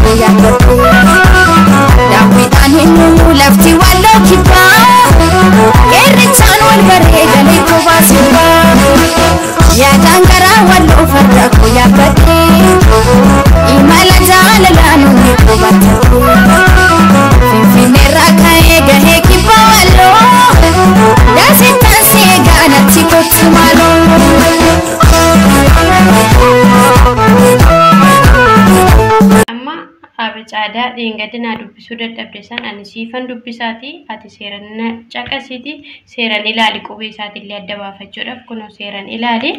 koo yaabbadhe. Daawwiidhaan hin uumu lafti walloo kibbaa. Qeerrichaan wal baree galee kophaa sirbaa. Yaadaan garaa walloo farda koo yaabbadhe. Imala jaalalaan onnee koo battadhe. Finfinneerraa ka'ee gahee kibba walloo. Daasittaan si eegaa natti kottu maaloo. Amma abacaadaa dheengadda naa dubbisuu dadhabde san ani siifan dubbisaati, ati seeran na caqasiiti, seeran ilaali, qubee isaatiillee adda baafachuudhaaf kunoo seeran ilaali.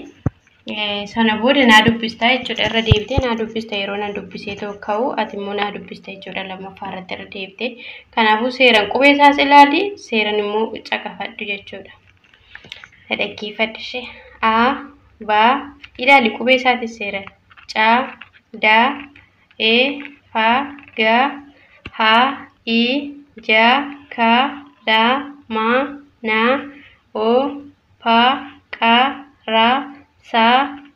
Sana booda naa dubbistaa jechuudha, irra deebitee naa dubbista. Yeroo nan dubbisee too ka'u ati immoo naa dubbista jechuudha lammaffaa irratti irra deebitee. Kanaafuu seeran qubee isaas ilaali, seeran immoo caqafadhu jechuudha. Dhaggeeffadhu ishee. A, B, ilaali qubee isaatis seeran. C, D, E, F, G, H, I, J, K, L, M, N, O, P, Q, R, S,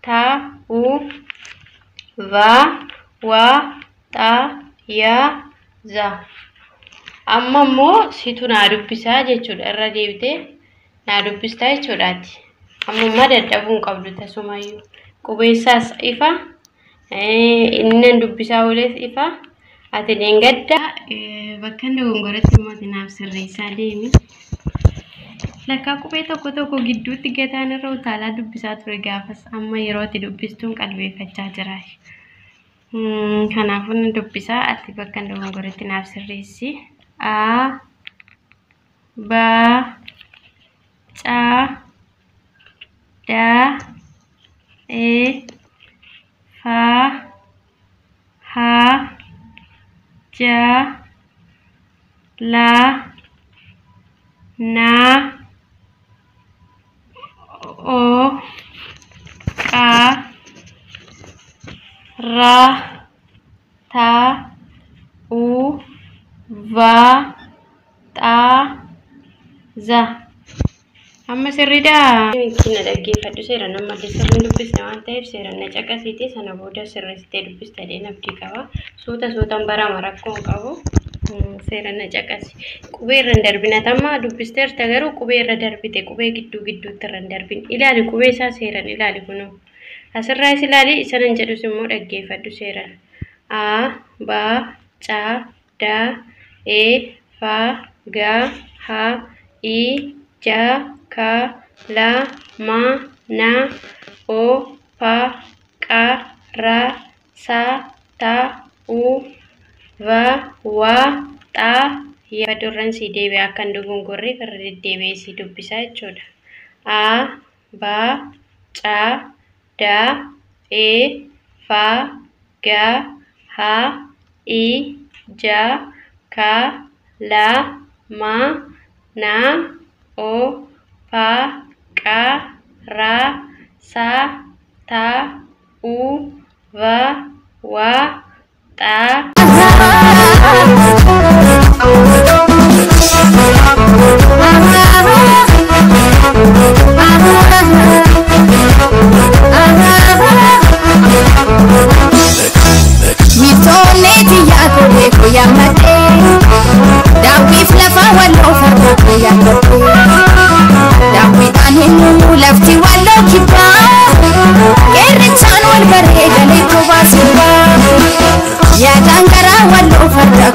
T, U, V, W, X, Y, Z. Amma immoo situ naa dubbisaa jechuudha. Irra deebitee naa dubbistaa jechuudhaati. Amma immoo dadhabuu hin qabdu tasumayyuu. Qubeessaas ifa. Inni dubbisaa ooles ifa. Ati dheengadda bakka inni dogongoratti immoo ati naaf sirreessaa deemi. Lakkaa qubee tokko tokko gidduutti gataan irra utaalaa dubbisaa ture gaafas, amma yeroo ati dubbistuun qalbeeffachaa jira. Kanaafuu inni dubbisaa, ati bakka inni dogongoratti naaf sirreessi. A, B, C, D, E, F, H, J, L, N, O, Q, R, T, U, V, X, Z. Amma sirriidhaa? Na dhaggeeffadhu seeraan, ammallee sirriin dubbisne waan ta'eef seeraan na caqasiiti, sana booda sirreessitee dubbista jedheen abdii qaba. Suuta suutaan barama, rakkoo hin qabu. Seeraan na caqasi. Qubee irra hin darbin. Ati amma dubbisteerta garuu qubee irra darbite, qubee gidduu gidduutti irra hin darbin. Ilaali, qubee isaa seeraan ilaali kunoo. Asirraas ilaali, isa nan jedhus immoo dhaggeeffadhu seeraan. A, B, C, D, E, F, G, H, I, J, K, L, M, N, O, P, Q, R, S, T, U, V, W, X, Y. Durran si deebi'ee akka hin dogongorreef irra deddeebi'ee si dubbisaa jechuudha. A, B, C, D, E, F, G, H, I, J, K, L, M, N, O, P, Q, R, S, T, U, V, W, X. Miiltonnee xiyyaa kophee koo yaammadhee, daawwiif lafa walloo farda koo yaabbadhe. Daawwiidhaan hin uumu lafti walloo kibbaa. Qeerrichaan wal baree galee kophaa sirbaa. Yaadaan garaa walloo farda